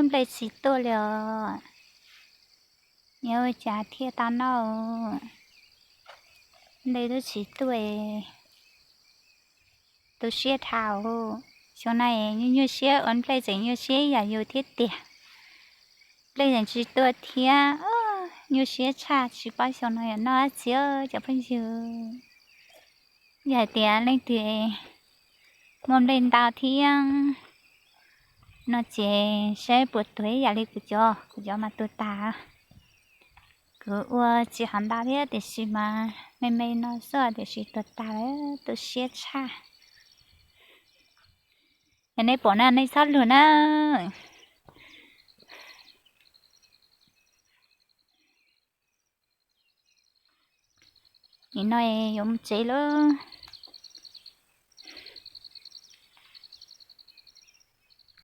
Nplej tsis tuaj li os. Yuav ua cas thiaj tau noj? Nplej twb tsis tuaj. Tu siab dhau. Xyoo no nyuaj siab ua nplej tseem nyuaj siab ib yam yus thiab tiag. Nplej tseem tsis tuaj thiab, nyuaj siab tshaj, tsis paub xyoo no yuav noj dab tsi cov phooj ywg. Yog hais tias leej twg muaj nplej ntau thiab no ces saib puas tuag ib yam li kuv cov, kuv cov mas tuag tas. Kuv ua tsis hov ntau thiab tiam sis mas me me no xwb tiam sis tuag tas lawm, tu siab tshaj. Yog nej pom na nej txhob luag na. Nim no yuav mus tsev lawm.